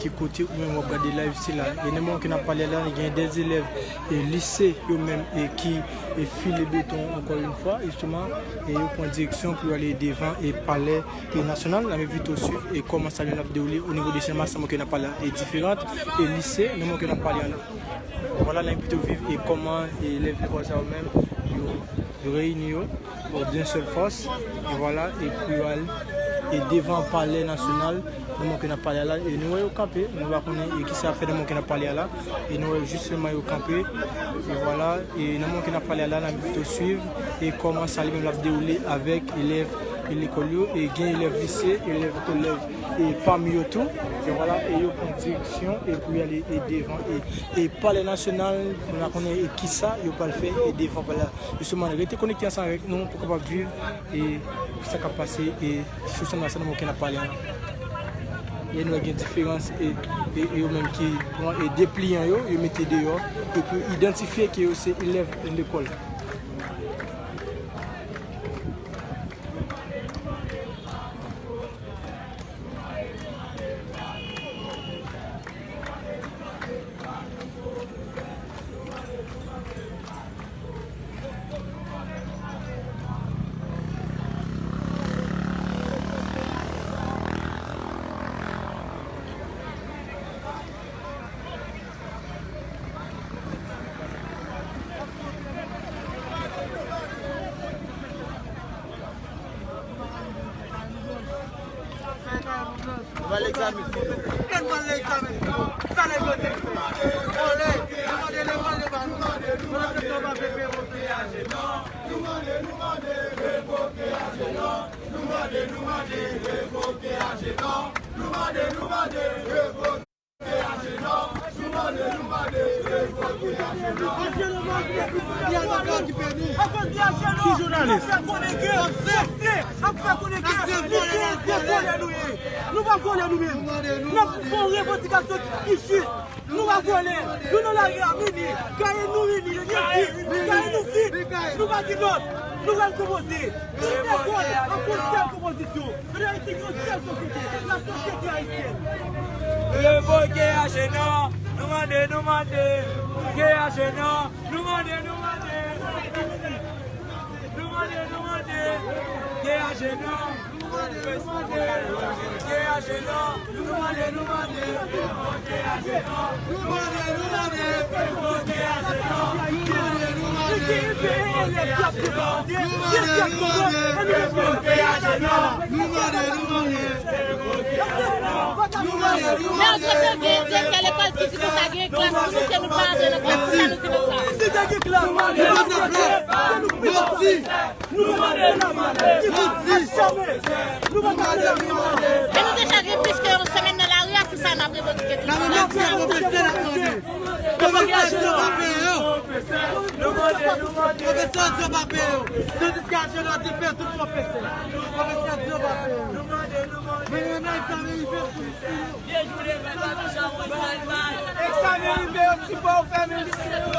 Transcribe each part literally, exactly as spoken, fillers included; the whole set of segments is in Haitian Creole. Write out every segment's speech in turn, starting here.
Ki kote ou menm w ap gade live sila. E nan moman ke n ap pale a la, gen de elèv e lise yo menm e ki e file beton ankò yon fwa, jisteman, e yo pran direksyon pou yo ale devan e palè e nasyonal. N ap envite w swiv e kòman sa menm ap dewoule o nivo de Channmas nan moman ke n ap pale a e diferan e lise nan moman ke n ap pale a la. Vwala, n ap envite w viv e kòman e elèv lekòl sa yo menm yo reyini yo, bon, d'une seule force, e vwala, e pou yo al e devan palè nasyonal, nan moman ke n ap pale a la, e nou wè yo kanpe, nou pa konnen e kisa y ap fè nan moman ke n ap pale a la, e nou wè jisteman yo kanpe, e vwala, e nan moman ke n ap pale a la, n ap pito swiv e kòman sa li menm l ap dewoule avèk elèv e lekòl yo, e gen elèv lise, elèv kolèj e pami yo tou, e vwala, e yo pran direksyon e pou y ale e devan e, e palè nasyonal, nou pa konnen e kisa yo pral fè e devan palè a. Jisteman, rete konekte ansanm avèk nou pou w kapab viv e sa k ap pase e sou Channmas nan moman ke n ap pale a la. E nou wè gen diferans e, e, e yo menm ki pran e depliyan yo, yo mete deyò, e pou idantifye ke yo se elèv lekòl. Nou va al egzamen. Kèl va al egzamen? Sa nèg yo di? Vòlè. Nou mande, nou mande, ba nou. Pandan se tan, pa peye. Nou mande, nou mande, revoke Agenor. Nou mande, nou mande, revoke Agenor. Nou mande, nou mande, revoke. Ki jounalis? Ap fè konnen ke nou se vòlè nou ye. Nou pa vòlè nou menm. N ap fè yon revandikasyon ki jis. Nou pa vòlè. Nou nan lari a, vini. Kay nou vini. Kay nou vini. Nou pa gen lòt. Nou pral konpoze. Tout lekòl ap fè yon sèl konpozisyon. Ann Ayiti gen yon sèl sosyete, la sosyete ayisyèn. Revoke Agenor, nou mande, nou mande. Ke Agenor, nou mande, nou mande. Nou mande, nou mande. Ke Agenor, nou mande, nou mande. Ke Agenor, nou mande, nou mande. Men antre ke gen direktè lekòl ki di konsa gen klas pou nou, se nou pa antre nan klas, se sa nou di konsa. Si te gen klas, nou pa t ap la. Nou mande, nou mande. E nou deja gen plis ke yon semèn nan lari a, pou sa n ap revandike tout sa. N ap remèsye pwofesè, n ap mande. Pwofesè, di yo pa peye yo. Pwofesè, di yo pa peye yo. Tandiske Agenor di peye tout pwofesè. Pwofesè, di yo pa peye yo. Men, men, men, sa rive pou li. Egzamen rive, yo ti fè w fèmen lise yo.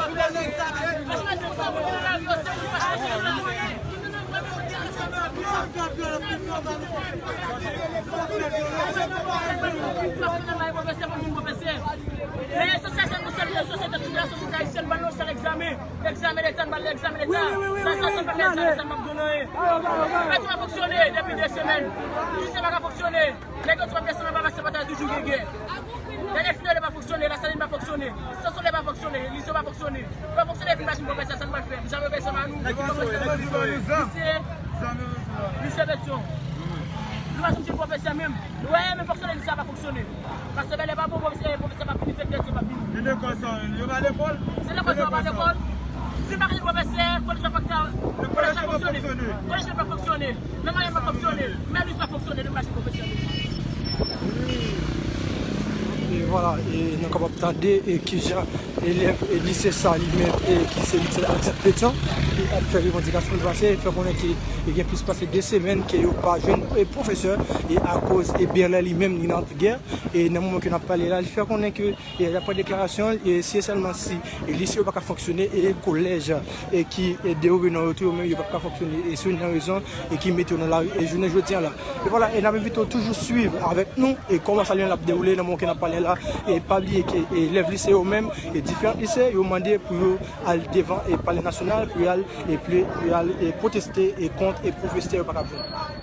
Sosyete sivil, sosyete ayisyèn, ban nou sèl egzamen. Egzamen leta, n ba l egzamen leta. Sa, sa, sa pa fè egzamen, sa pa fè anyen. Lise pa fonksyone depi de semèn. Lise pa ka fonksyone. Nèg yo di w ap desann anba, paske pa ta toujou gen gè. Lè definitè pa fonksyone, Lasalin pa fonksyone, Sent Solèy pa fonksyone, lise pa fonksyone. Pa fonksyone epi n pa jwenn pwofesè, sa n pral fè? Lise, lise Petyon. Nou pa janm jwenn pwofesè menm. Nou wè, men fonksyone, lise a pa fonksyone. Paske lè pa bon, pwofesè, pwofesè pa vini, direktè pa vini. E lekòl sa, yo pa lekòl? Se lekòl sa, yo pa lekòl? Si pa gen pwofesè, kolèj la pa ka, kolèj la fonksyone. Kolèj la pa fonksyone. Nan mwayen pa fonksyone, men lise pa fonksyone, nou pa jwenn pwofesè. Vwala, e nou kapab tande e kijan elèv e lise sa li menm e ki se lise Alexandre Pétion ki ap fè revandikasyon l pase, fè konnen ke e gen plis pase de semèn ke yo pa jwenn e pwofesè e akoz e Berlè li menm li nan gè. E nan moman ke n ap pale la, li fè konnen ke e daprè deklarasyon l, e si e sèlman si e lise yo pa ka fonksyone e kolèj e ki e de revenan yo tou yo menm yo p ap ka fonksyone e se youn nan rezon e ki mete yo nan lari e jounen jodi a la. E vwala, e n ap envite w toujou swiv avèk nou e kòman sa li menm l ap dewoule nan moman ke n ap pale la. E pa bliye ke e elèv lise yo menm e diferan lise yo mande pou yo al devan e palè nasyonal pou yo al e ple pou yo al e pwoteste e kont e pwofesè yo pa ka jwenn.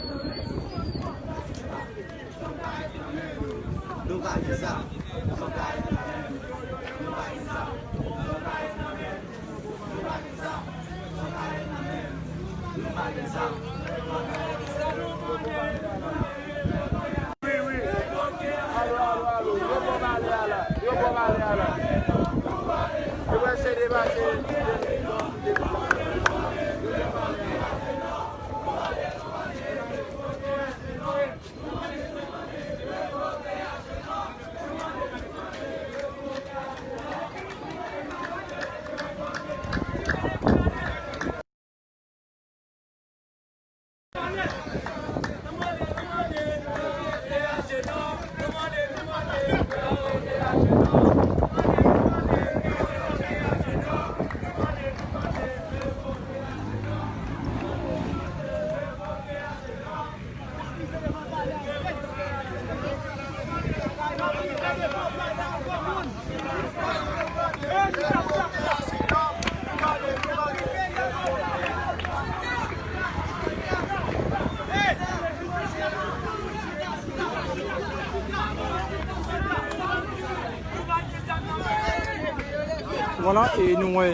Vwala, e nou wè.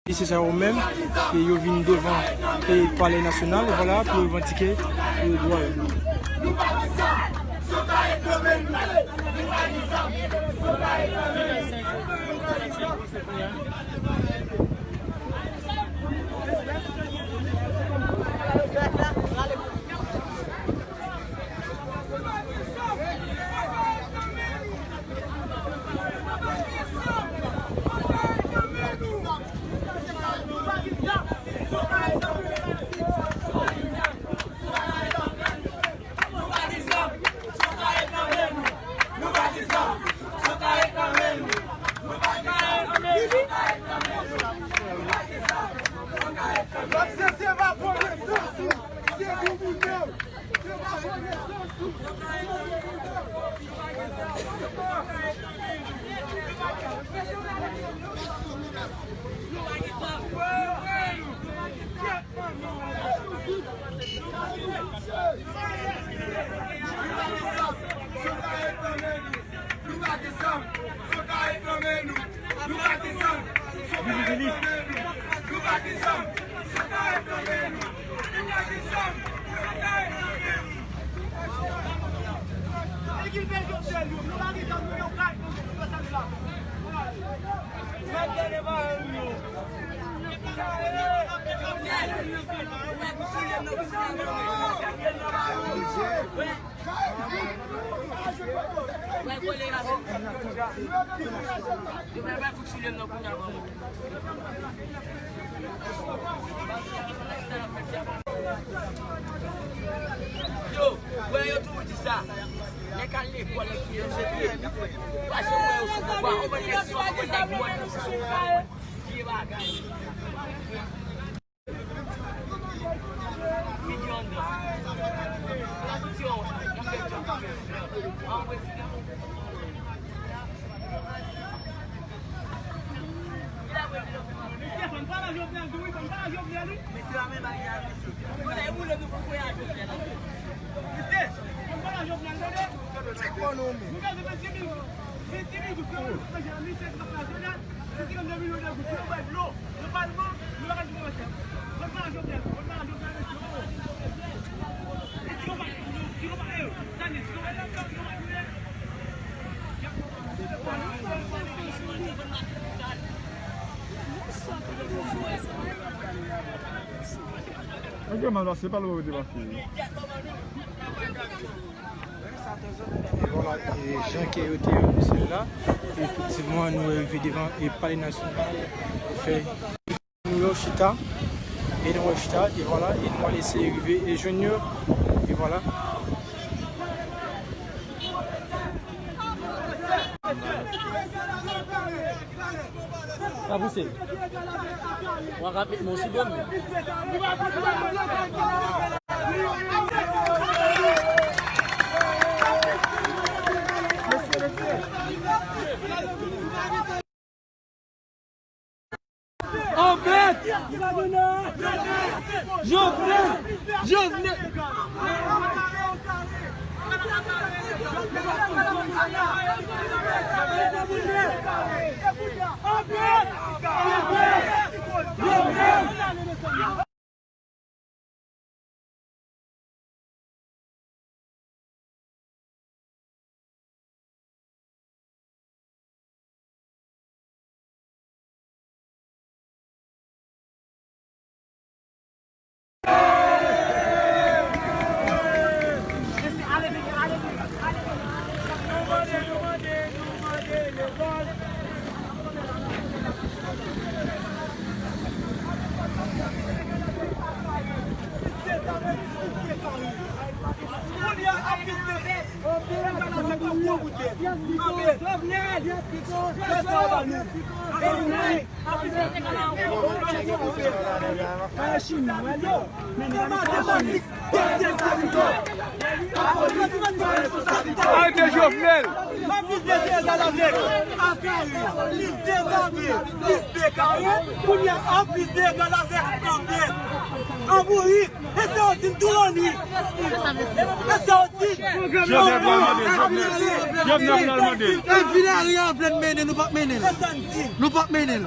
Lise sa yo menm, e yo vin devan e palè nasyonal, e vwala, pou revandike e dwa yo. Yo, wè yo toujou di sa. Nèg k al lekòl, nèg ki enjenyè. Pa janm wè yo sou pouvwa. Yon bann nèg sòt, yon bann nèg mòn, yo sou pouvwa. Vye bagay. Ou gen mal pase, pa l ou te pase. E vwala, e jan ke yo te anonse l la, efektivman, nou rive devan e Palè Nasyonal pou fè nou yo chita, e nou yo chita, e vwala, e nou al eseye rive e jwenn yo, e vwala. Pa pouse. W ap met men w sou do m. Anbèt! Jovenel! Jovenel! Arete Jovenel! Anplis de egal avèk an kare, plis de zame, plis de kare, kounye a anplis de egal avèk an bèt, an bourik. E se yo di m tou loni. E se yo di m. Jovenel pral mande, Jovenel, Jovenel pral mande. E Villarrier vle n mennen, nou p ap mennen l. Nou p ap mennen l.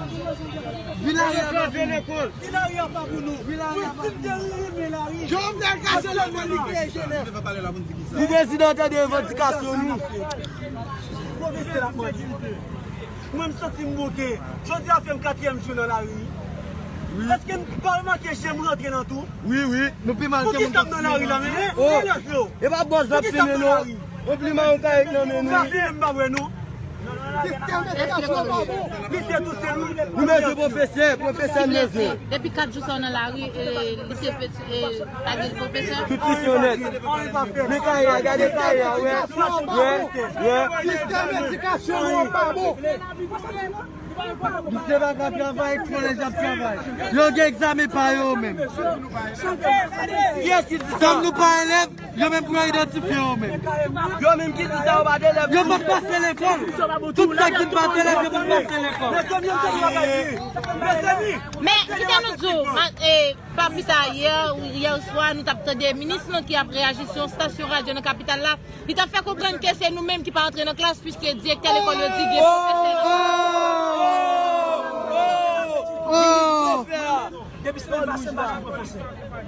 Villarrier vle fini. Villarrier pa pou nou. Villarrier pa pou nou. Jovenel kase lekòl li kreye Jenèf. Pou prezidan tande revandikasyon nou. Pwofesè la mande. Mwen, m santi m bouke. Jodi a fè m katriyèm jou nan lari. Wi. Èske n pa remake jan m rantre nan tou? Wi, wi. Nou pi mal ke moun k ap fimen nan lari la, men. Oh. E pa bòz la ap fimen, non. Yon pli mawon kayèk nan men nou. N a fimen, m pa wè nou. Misye touse nou. Nou bezwen pwofesè, pwofesè n bezwen. Depi kat jou sa w nan lari, e, lise Peti, e, pa gen pwofesè. Tout misyon nèt. Men kayè a, gade kayè a, wè. Wè, wè. Sistèm edikasyon nou an pa bon. Misye pa ka travay, kolèj ap travay. Yo gen egzamen pa yo menm. Kiyès ki di sa? Kòm nou pa elèv, yo menm pou yo idantifye yo menm. Yo menm ki di sa, yo pa t elèv. Yo pa t pase lekòl. Tout sa ki pa t elèv, yo pa t pase lekòl. Men kite nou di w, ma-, e, pa plis ta yè, yè swa, nou t ap tande minis lan ki ap reyaji sou yon stasyon radyo nan kapital la. Li t ap fè konprann ke se nou menm ki pa antre nan klas, piske direktè lekòl yo di gen pwofesè nan klas. Depi semèn pase, m pa jwenn pwofesè.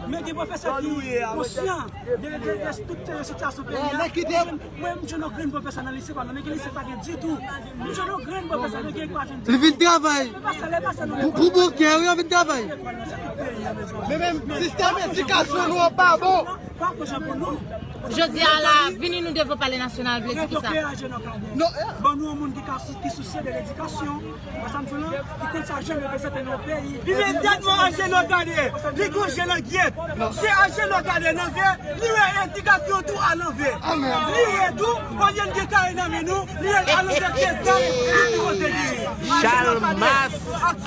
Men gen pwofesè ki konsyan de, de, de tout, e, sitiyasyon peyi a. Mwen, m jwenn yon grenn pwofesè nan lise pa m nan, men gen lise pa gen ditou. M jwenn yon grenn pwofesè, men gen pa jwenn ditou. Li vin travay. Pou, pou bouke, wi, yo vin travay. Men menm sistèm edikasyon nou an pa bon. Jodi a la, vini nou devan Palè Nasyonal vle di kisa? Non, eh. Ban nou yon moun ki ka sou-, ki sousye de ledikasyon. Wè sa m di w lan? Ki konn sa jèn reprezante nan yon peyi. Imedyatman, Angelo Kade, li gon je langyèt. Se Angelo Kade nan vè, li wè edikasyon tou alanvè. Li wè tou, olye n gen kare nan men nou, li wè l alanvè se zam li sipoze genyen. Chalmas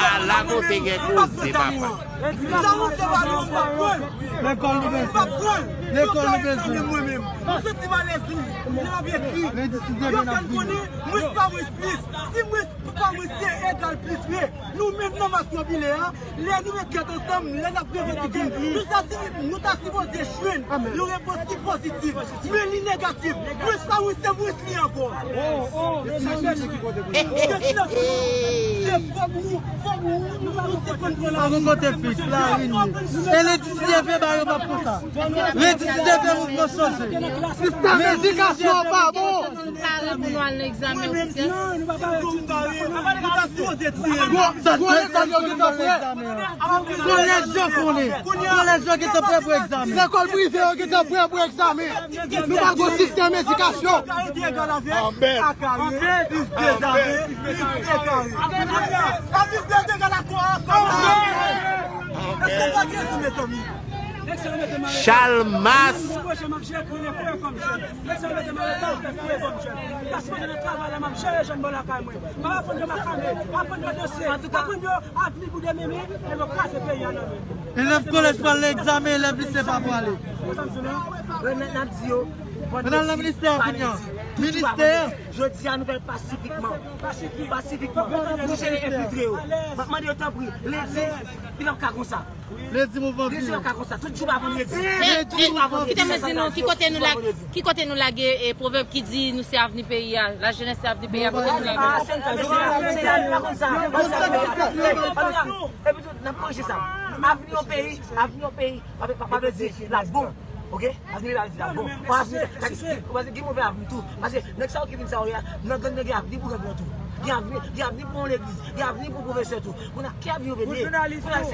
a la kote gen koze, papa. Sa ou fè pa nou, m p ap pran l. Lekòl nou bezwen. M p ap pran l. Lekòl nou bezwen. Mwen menm, mwen santi malèz li. Li ap ekri. Yo fè n konnen mwens pa mwens plis. Si mwens pa mwens se egal plis vre, nou menm nan mas popilè a, lè nou met tèt ansanm, lè n ap revandike, nou ta, nou ta sipoze jwenn yon repons ki pozitif. Men li negatif. Mwens pa mwens se mwens li ankò. Definasyon, se fòk nou, fòk nou, nou, nou sispann pran lari. Pa gen kote fiks, lari n ye. E elektrisite fè bagay yo p ap konsa. Elektrisite fè mouvman chanje. Sistèm edikasyon an pa bon. Pou nou al nan egzamen ofisèl. Gwo lekòl yo gentan prè. Kolèj yo konnen. Kolèj yo gentan prè pou egzamen. Lekòl prive yo gentan prè pou egzamen. Nou pa gen sistèm edikasyon. Chalmas. Elèv kolèj pral nan egzamen, elèv lise pa prale. N ap di yo, vandredi, pa ledi. Tout jou a vandredi. Jodi a nou fè l pasifikman. Pasifikman. Nou se enfiltre yo. M ap mande yo tanpri, ledi, li p ap ka konsa. Ledi mouvman vini. Ledi p ap ka konsa. Tout jou pa vandredi. Tout jou pa vandredi. Kite mwen di nou, ki kote nou lage, ki kote nou lage e pwovèb ki di nou se avni peyi a, lajenès se avni peyi a, kote nou lage? Ah, se l, se l, se l, pa konn sa. Epi tou, n ap korije sa. Avni yon peyi, avni yon peyi, pa, pa, pa vle di l ap bon. Oke? Avni pa vle di l ap bon. Ou avni, ou pa gen move avni tou. Paske nèg sa yo ki vin sa yo ye a, nan gang nan gen avni pou gang nan tou. Gen avni, gen avni pou yon legliz, gen avni pou pwofesè tou. Kounye a, ki avni ou vle? Kounye a,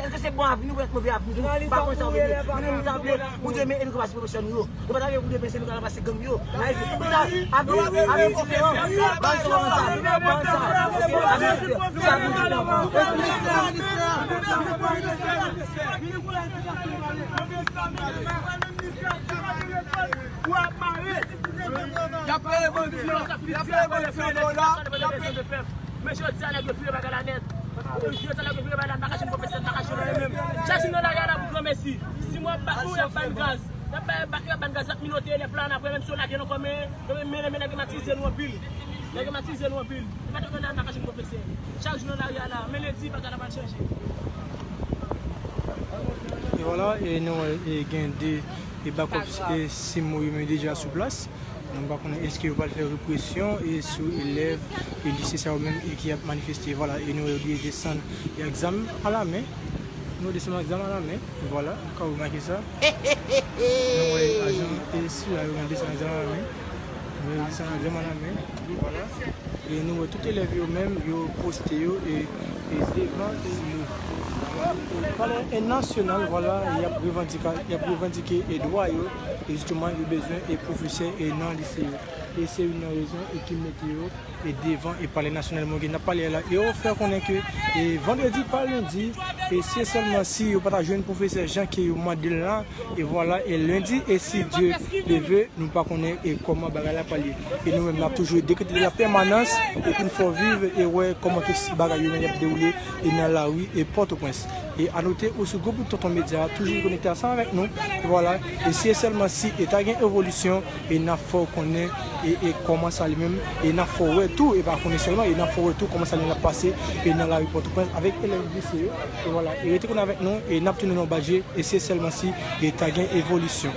èske se bon avni oubyen move avni tou? M pa konn sa ou vle. Kounye a, nou ta vle pou demen edike pase pwofesè nou yo. Nou pa ta vle pou demen se nou k al ranplase gang yo. Avni, avni konferans. Ban nou sa, ban nou sa. Avni konferans. Y ap peye bandi an, y ap peye bandi an dola, y ap peye. Men jodi a nèg yo vire bagay la nèt. Jodi a nèg yo vire bagay la, m pa ka jwenn pwofesè, m pa ka jwenn anyen menm. Chak jou nan lari a la pou granmesi. Si mwen ap bat nou, y ap ban n gaz. Y ap bay, y ap ban n gaz, y ap minote elèv la, n apre menm si yo lage nou kòman, yo menm mennen, men nèg yo matize nou anpil. Nèg yo matize nou anpil. Nou pa t nan lari a, n pa ka jwenn pwofesè. Chak jou nan lari a la, men lendi, bagay la pral chanje. E vwala, e nou wè, e gen de e bakòp e simo yo menm deja sou plas. Donk, m pa konnen èske yo pral fè represyon e sou elèv e lise sa yo menm e ki ap manifeste. Vwala, e nou wè yo desann e ak zam alamen. Nou wè desann ak zam alamen. Vwala, ou ka remake sa. Nou wè ajan e sila yo menm desann ak zam alamen. Nou wè yo desann ak zam alamen. Vwala. E nou wè tout elèv yo menm, yo poste yo e, e devan e, e palè e nasyonal, vwala, y ap revandika, y ap revandike e dwa yo, e jisteman yo bezwen e pwofesè e nan lise yo. E se youn nan rezon e ki mete yo e devan e palè nasyonal mwen gen n ap pale a la. E yo fè konnen ke e vandredi pa lendi, e si e sèlman si yo pa ta jwenn pwofesè jan ke yo mande l la, e vwala, e lendi, e si Dye le ve, nou pa konnen e kòman bagay la pral ye. E nou menm n ap toujou dekrete lapèmanans e pou n fè w viv e wè kòman tout bagay yo menm y ap dewoule e nan lari e Pòtoprens. E anote ou sou gwoup Tonton Medya, toujou konekte ansanm avèk nou. E vwala, e si e sèlman si e ta gen evolisyon e n ap fè w konnen e, e kòman sa li menm, e n ap fè w wè tou, e pa konnen sèlman, e n ap fè w wè tou kòman sa li menm ap pase e nan lari Pòtoprens avèk elèv lise yo. E vwala, e rete konekte avèk nou e n ap tounen nan badje. E se sèlman si e ta gen evolisyon.